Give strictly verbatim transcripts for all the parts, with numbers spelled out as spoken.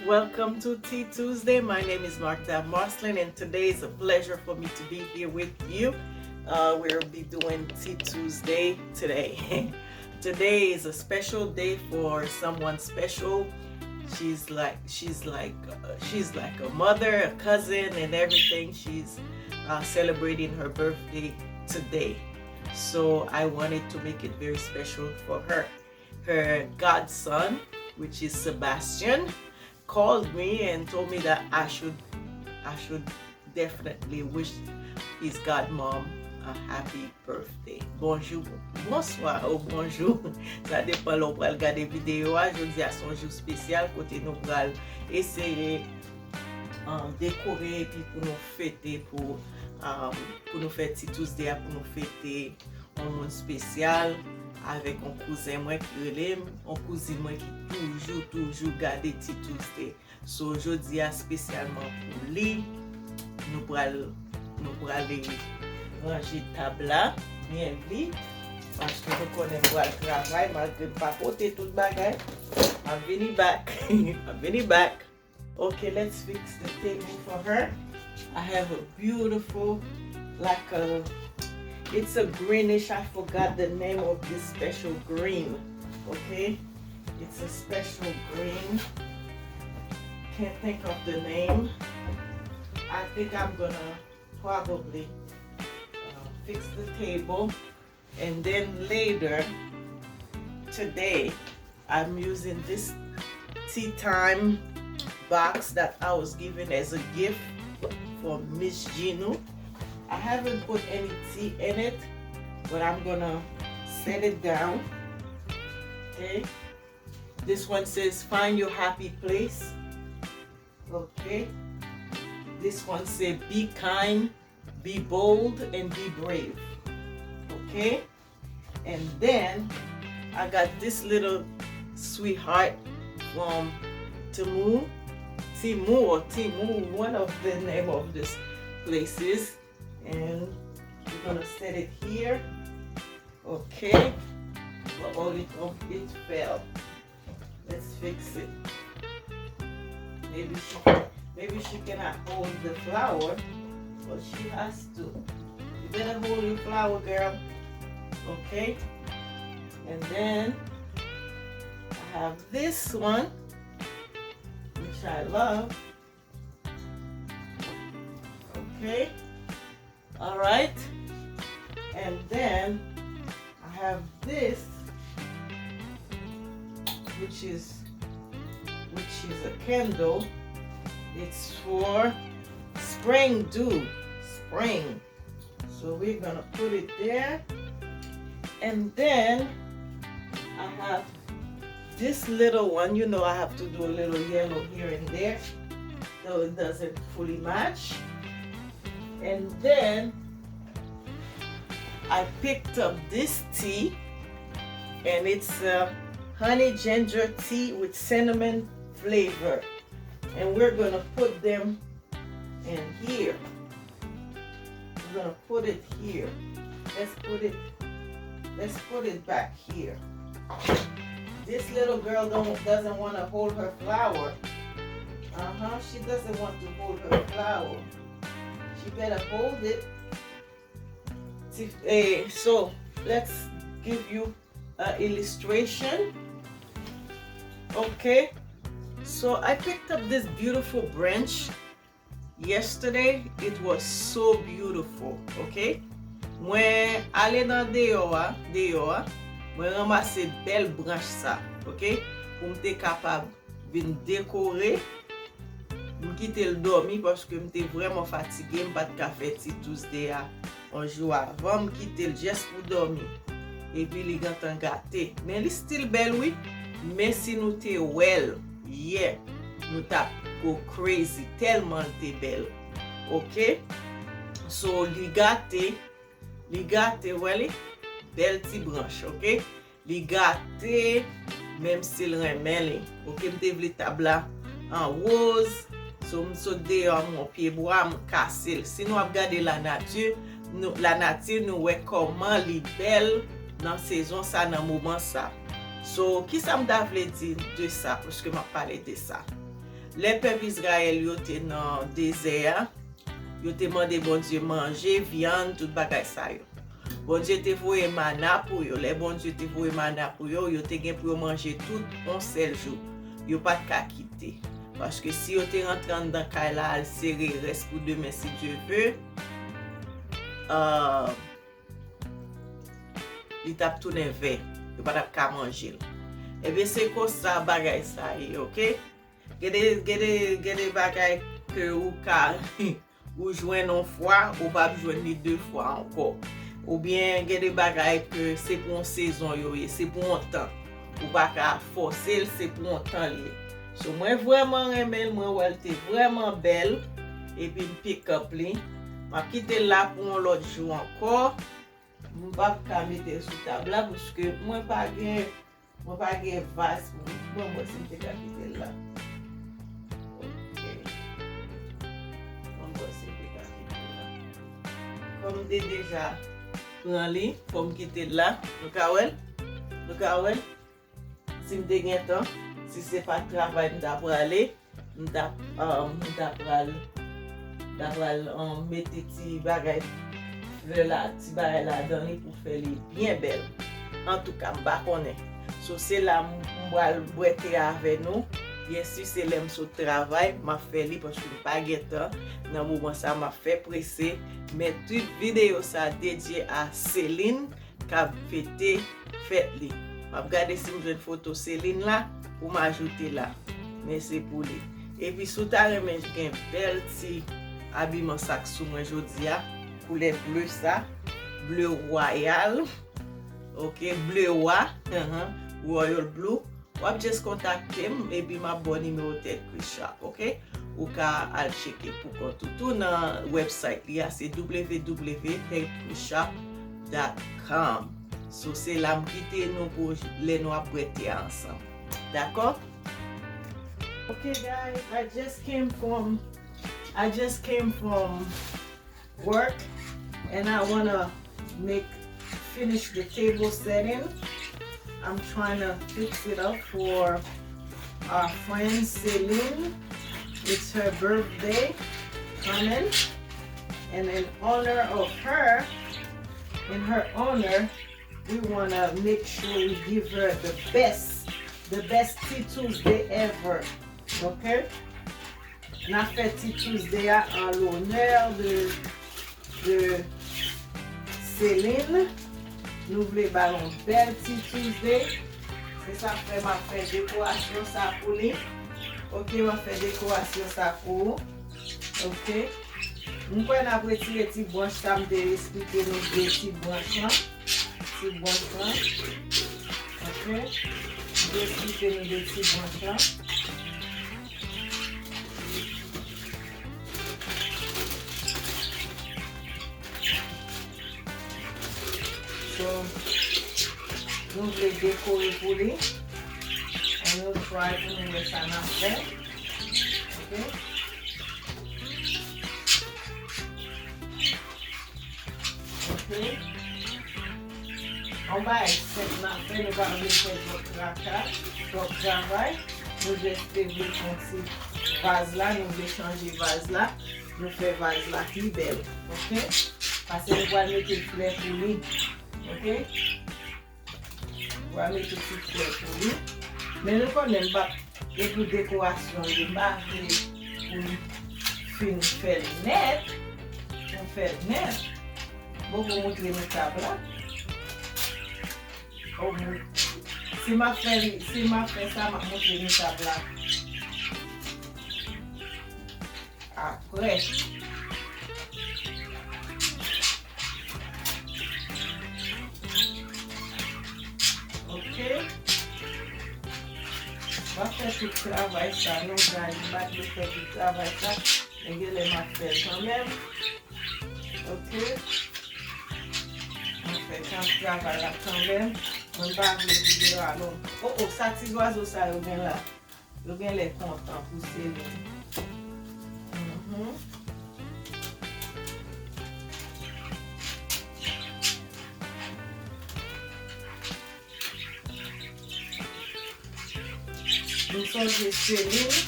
Welcome to Tea Tuesday. My name is Martha Marcelin, and today is a pleasure for me to be here with you. Uh, we'll be doing Tea Tuesday today. Today is a special day for someone special. She's like she's like uh, she's like a mother, a cousin, and everything. She's uh, celebrating her birthday today, so I wanted to make it very special for her. Her godson, which is Sebastian, called me and told me that I should I should definitely wish his godmom a happy birthday. Bonjou, bonswa ou bonjou. Sa depan lè w pral gade videyo a. Jodi a se yon jou espesyal kote nou pral eseye um, dekore epi pou nou fete pou um, pou nou fè Tea Tuesday a, pou nou fete yon moun espesyal avèk yon kouzen mwen ki rele m, yon kouzin mwen ki toujou toujou gade Tea Tuesday. So jodi a espesyalman pou li, nou pral nou prale ranje tab la byen vit paske nou konnen m pral travay malgre m pa pote tout bagay. M ap vini back. M ap vini back. Okay, let's fix the table for her. I have a beautiful, like a, it's a greenish, I forgot the name of this special green. Okay, it's a special green. Can't think of the name. I think I'm gonna probably uh, fix the table. And then later today, I'm using this tea time box that I was given as a gift for Miss Ginu. I haven't put any tea in it, but I'm gonna set it down. Okay. This one says find your happy place. Okay. This one say be kind, be bold, and be brave. Okay. And then I got this little sweetheart from Temu, Timu or Timu, one of the name of this places. And we're gonna set it here. Okay. But all it, oh, it fell. Let's fix it. Maybe she maybe she cannot hold the flower, but she has to. You better hold your flower, girl. Okay? And then I have this one, which I love. Okay? All right. And then I have this, which is which is a candle. It's for spring dew. Spring. So we're gonna put it there. And then I have this little one. You know I have to do a little yellow here and there, so it doesn't fully match. And then I picked up this tea, and it's a honey ginger tea with cinnamon flavor. And we're gonna put them in here. We're gonna put it here. Let's put it let's put it back here. This little girl don't doesn't want to hold her flower. Uh-huh. She doesn't want to hold her flower. She better hold it. Eh, so let's give you an illustration. Okay. So I picked up this beautiful branch yesterday. It was so beautiful. Okay. Mwen ale nan deyò a, deyò a. Mwen ranmase bèl branch sa. Okay. Pou m te kapab vin dekore. M kite l dòmi paske m te vrèman fatige, m pa t ka fè Tea Tuesday a yon jou avan, m kite l jès pou dòmi. Epi li gentan gate. Men li still bèl wi. Men si nou te wè l yè, nou t ap go crazy tèlman l te bèl. Oke? So, li gate. Li gate, wè li? Bèl ti branch, oke? Li gate, menm si l renmen li. Oke, m te vle tab la an woz. So, m sot deyò, m wè yon pyebwa, m kase l. Si nou ap gade lanati, nou, lanati, nou wè kòman li bèl nan sezon sa, nan moman sa. So, kisa m ta vle di de sa, paske m ap pale de sa? Lè pèp Izrayèl yo te nan dezè a, yo te mande Bondye manje, vyann, tout bagay sa yo. Bondye te voye mana pou yo. Lè Bondye te voye mana pou yo, yo te gen pou yo manje tout yon sèl jou. Yo pa t ka kite. Paske si yo te rantre anndan kay la al sere rès pou demen, si Dye ve, euh, li t ap tounen vè. Yo pa t ap ka manje l. Ebyen, se konsa bagay sa ye, oke? Gen de, gen de, gen de bagay ke ou ka, ou jwenn yon fwa, ou p ap jwenn li de fwa ankò. Oubyen gen de bagay ke se pou yon sezon yo ye, se pou yon tan. Ou pa ka fòse l, se pou yon tan li ye. So, mwen vrèman renmen l, mwen wè l te vrèman bèl, epi m pick up li. M ap kite l la pou yon lòt jou ankò. M p ap ka mete l sou tab la, paske mwen pa gen, mwen pa gen vas pou m. Bon, mwen si m te ka kite l la. Ok. Bon, mwen si m te ka kite l la. Kòm m te deja pran li, fò m kite l la. Nou ka wè l? Nou ka wè l? Si m te gen tan, si se pa travay m ta prale, m ta, um, m ta pral, m ta pral, um, mete ti bagay flè la, ti bagay ladan li pou fè li byen bèl. Antouka, m pa konnen. So, se la m, m pral bwè te avè nou. Byensi, se lè m sot travay, m ap fè li paske m pa gen tan. Nan moman sa, m ap fè prese. Men tout videyo sa dedye a Celine k ap fete fèt li. M ap gade si m jwenn foto Celine la pou m ajoute la. Men se pou li. Epi si w ta renmen gen bèl ti abiman sa k sou mwen jodi a, koulè ble sa, ble wayal, oke, ble wa, royal blue, w ap just kontakte m, epi m ap ba w nimewo tèt Chris Shop, oke? Ou ka al tcheke pou kont ou tou nan website li a, se w w w tèt chris shop dot com. So, se la m kite nou pou lè nou ap bwè te a ansanm. Dakò? Okay, guys, I just came from, I just came from work, and I wanna make, finish the table setting. I'm trying to fix it up for our friend Celine. It's her birthday coming, and in honor of her, in her honor, we wanna make sure we give her the best, the best Tea Tuesday ever. Okay? N ap fè Tea Tuesday a en l'honneur de, de Celine. Nou vle ba l yon bèl Tea Tuesday. Se sa k fè m ap fè dekorasyon sa pou li. Oke, m ap fè dekorasyon sa pou ou. Oke. M kwè n ap retire ti branch sa m te esplike nou de ti branch lan. Ti branch lan. Oke. M te esplike nou de ti branch lan. So, nou vle dekore pou li. An nou try pou nou wè sa n ap fè. Oke. Oke. Yon bagay senp n ap fè, nou pa vle fè twòp traka, twòp travay. Nou jis te vle pran ti vaz la, nou vle chanje vaz la. Nou fè vaz la pi bèl. Oke? Paske nou pral mete flè pou li. Oke? Pral mete ti flè pou li. Men nou konnen m p ap, e pou dekorasyon li, m pa vle pou m fin fè l nèt. Pou m fè l nèt. Bon, pou montre nou tab la. Oh, si m ap fè li, si m ap fè sa, m ap montre nou tab la. Apre. Oke. M ap fè tout travay sa, non, guys. M pa t vle fè tout travay sa, men genlè m ap fè l kanmenm. Oke. M ap fè kan travay la kanmenm. Mwen pa vle videyo a long. Oh, oh, sa ti zwazo sa yo gen la. Yo genlè kontan pou Celine. Mhm. M sonje Celine,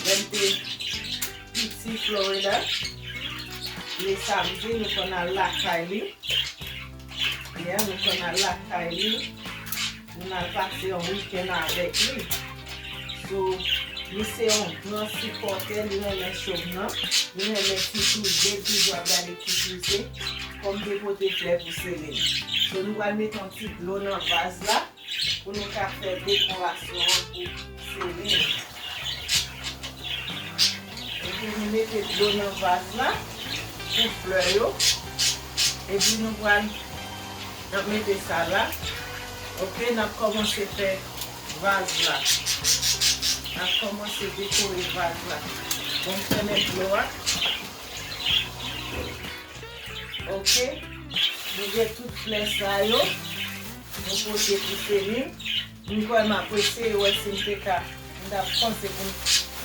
lè m Piti Florida. Le samdi, nou konn al lakay li. Yeah, nou konn al lakay li. Nou al pase yon wikenn avèk li. So, li se yon gran sipòtè, li renmen show m nan. Li renmen Ti Tuesday, li toujou ap gade Ti Tuesday. Kòm te pote flè pou Celine. So, nou pral mete yon ti dlo nan vaz la. Pou nou ka fè dekorasyon an pou Celine. Epi nou mete dlo nan vaz la pou flè yo. Epi nou pral, n ap mete sa la. Oke, n ap kòmanse fè vaz la. N ap kòmanse dekore vaz la. Bon, m fèmen dlo a. Oke. Nou gen tout flè sa yo. Nou pote pou Celine. M kwè m ap eseye wè si m te ka. M t ap panse pou m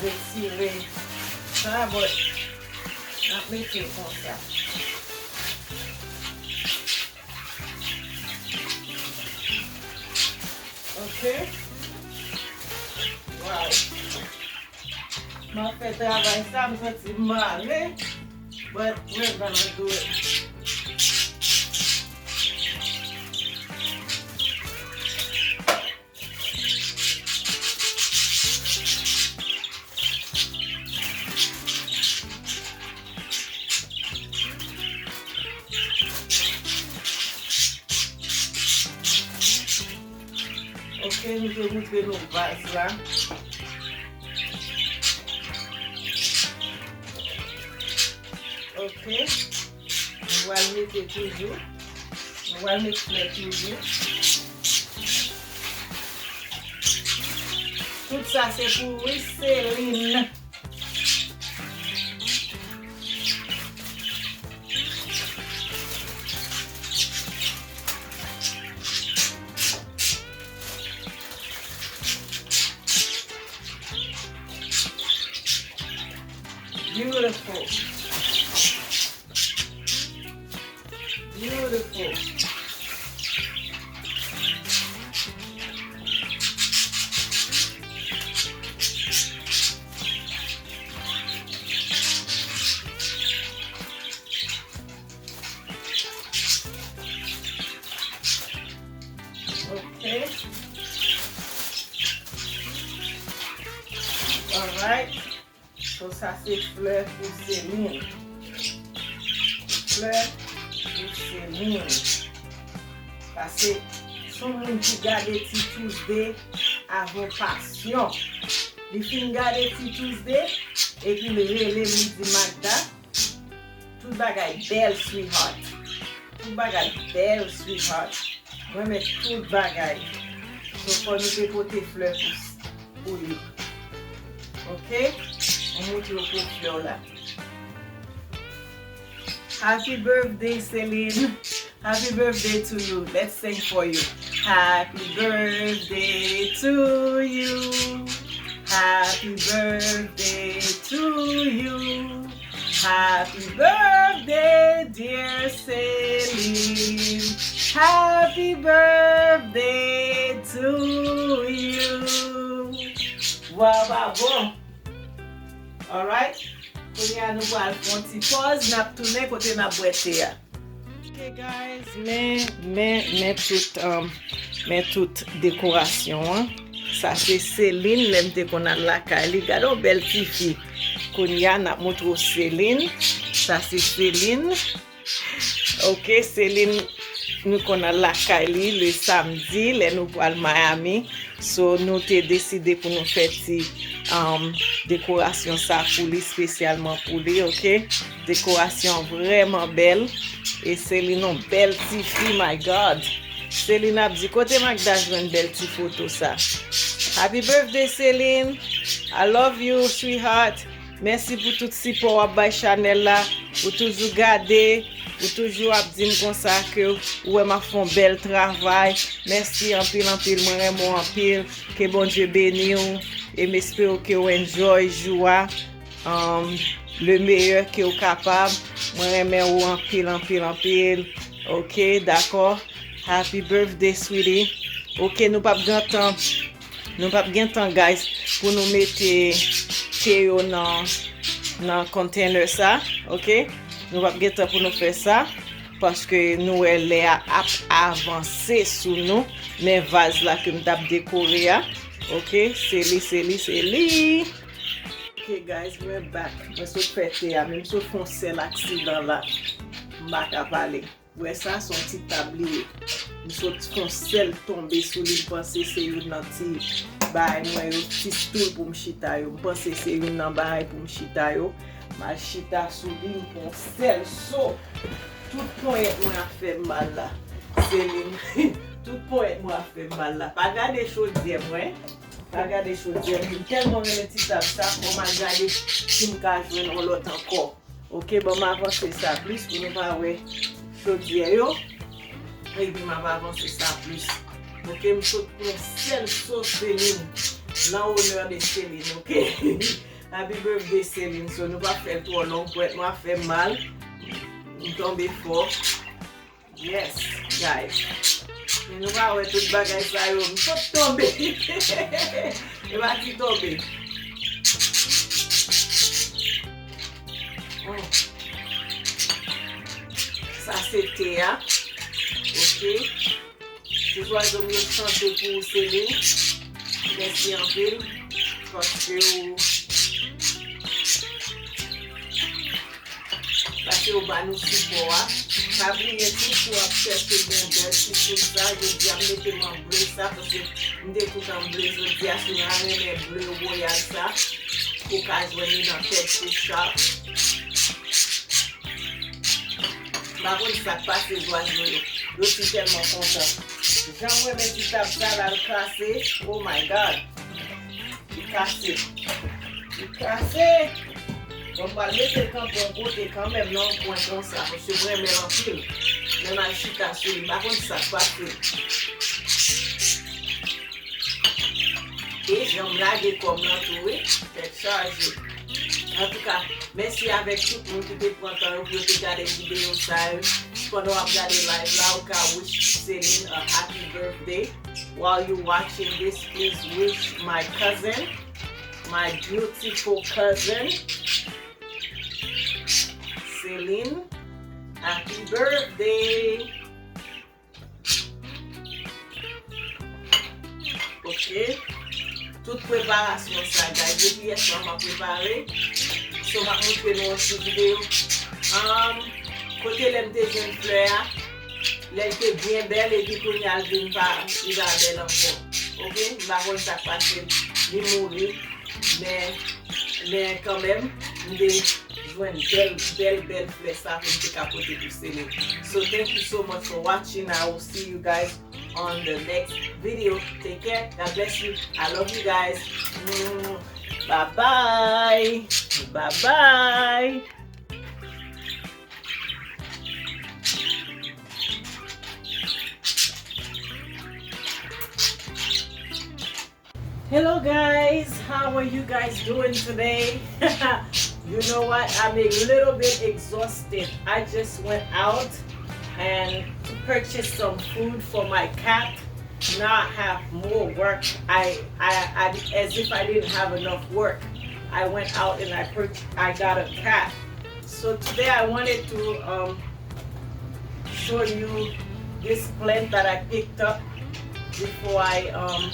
retire sa, but n ap mete l konsa. Oke. Wow. M ap fè travay sa, m santi m male, but we're gonna do it. Oke, nou te moutre nou vaz la. Oke. Nou pral mete toujou. Nou pral met flè toujou. Tout sa se pou wi Celine. Beautiful. Beautiful. Okay. Alright. So, sa se flè pou Celine. Flè pou Celine. Paske se yon moun ki gade Ti Tuesday avèk pasyon. Li fin gade Ti Tuesday, epi li rele m, li di, "Magda, tout bagay bèl, sweetheart. Tout bagay bèl, sweetheart." Mwen met tout bagay. So, fò nou te pote flè pou, pou li. Oke? Mwen moutre w pou flè w la. Happy birthday, Celine. Happy birthday to you. Let's sing for you. Happy birthday to you. Happy birthday to you. Happy birthday, dear Celine. Happy birthday to you. Waw, bravo. Alright. Kounye a, nou pral fè yon ti pòz, n ap tounen kote n ap bwè te a. Ok, guys, men, men, men tout, um, men tout dekorasyon an. Sa se Celine, lè m te konn al lakay li. Gade yon bèl tifi. Kounye a, n ap montre w Celine. Sa se Celine. Ok, Celine, nou konn al lakay li le samdi, lè nou pral Miami. So, nou te deside pou nou fè ti, um, dekorasyon sa pou li, espesyalman pou li, ok? Dekorasyon vrèman bèl. E Celine, yon bèl tifi, my God. Celine ap di, "Kote Magda jwenn bèl ti foto sa?" Happy birthday, Celine. I love you, sweetheart. Mèsi pou tout sipò w ap bay chanèl la. Ou toujou gade, ou toujou ap di m konsa ke ou wè m ap fè yon bèl travay. Mèsi anpil, anpil. Mwen renmen w anpil. Ke Bondye beni w. E m espere ke w enjoy jou a, um, le meyè ke w kapab. Mwen renmen w anpil, anpil, anpil. Ok, dakò. Happy birthday, sweetie. Ok, nou p ap gen tan. Nou p ap gen tan, guys, pou nou mete Ke yo nan, nan container sa, ok? Nou p ap gen tan pou nou fè sa, paske nou wè lè a ap avanse sou nou, men vaz la ke m t ap dekore a, ok? Se li, se li, se li. Ok, guys, mwen back. Mwen sot fè te a, men m sot fè yon sèl aksidan la. M pa ka pale. Wè sa, se yon ti tab li ye. M sot fè yon sèl tonbe sou li, m panse se youn nan ti bagay mwen yo, ti stool pou m chita yo. M panse se youn nan bagay pou m chita yo. M al chita sou li, m pran yon sèl so. Tout ponyèt mwen ap fè m mal la. Selin. Tout ponyèt mwen ap fè m mal la. Pa gade chodyè mwen. Pa gade chodyè m. M tèlman renmen ti tab sa, fò m al gade si m ka jwenn yon lòt ankò. Ok, ban m avanse sa plis pou nou pa wè chodyè yo. Epi m ap avanse sa plis. Ok, m sot pran sèl so Selin. Nan onè de Selin, ok? Happy birthday, Selin. So, nou pa fè l twò long, ponyèt mwen ap fè m mal. M tonbe fò. Yes, guys. Men nou pa wè tout bagay sa yo. M sot tonbe. E pa ti tonbe. Oh. Sa se te a. Ok. Ti zwazo m yo chante pou ou, Selin. Mèsi anpil. Paske ou Paske yo ba nou sipò a. Pa bliye tou, si w ap chèche gen bèl ti sout sa, jodi a m mete m an ble sa, paske m te tout an ble jodi a, si w ta renmen ble woyal sa, ou ka jwenn li nan Ted Shoe Shop. M pa konn sa k pase zwazo yo. Yo si tèlman kontan. Jan m renmen ti tab sa l al kase. Oh my God. Li kase. Li kase. Bon, m pral mete l kanpe yon kote kanmenm nan yon kwen konsa, paske m renmen l anpil. Men m al chita sou li, m pa konn sa k pase. E jan m lage kò m nan tou, wi. Tèt chaje. Antouka, mèsi avèk tout moun ki te pran tan yo pou yo te gade videyo sa yo. Pandan w ap gade live la, ou ka wish Celine a happy birthday. While you watching this, please wish my cousin, my beautiful cousin, Celine, happy birthday. Ok. Tout preparasyon sa, guys. Depi yè swa m ap prepare. So, m ap montre nou yon ti videyo. Um, kote lè m te jwenn flè a, lè l te byen bèl, epi kounye a l vin pa, li pa bèl ankò. Ok? M pa konn sa k pase, li mouri. Men, men kanmenm, m te jwenn bèl, bèl, bèl flè sa pou m te ka pote pou Celine. So, thank you so much for watching. I will see you guys on the next video. Take care. God bless you. I love you guys. Mm. Bye bye. Bye bye. Hello guys, how are you guys doing today? You know what? I'm a little bit exhausted. I just went out and to purchase some food for my cat. Now I have more work. I, I, I, as if I didn't have enough work. I went out and I purch-, I got a cat. So today I wanted to um, show you this plant that I picked up before I um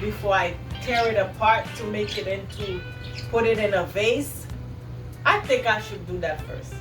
before I tear it apart to make it into, put it in a vase. I think I should do that first.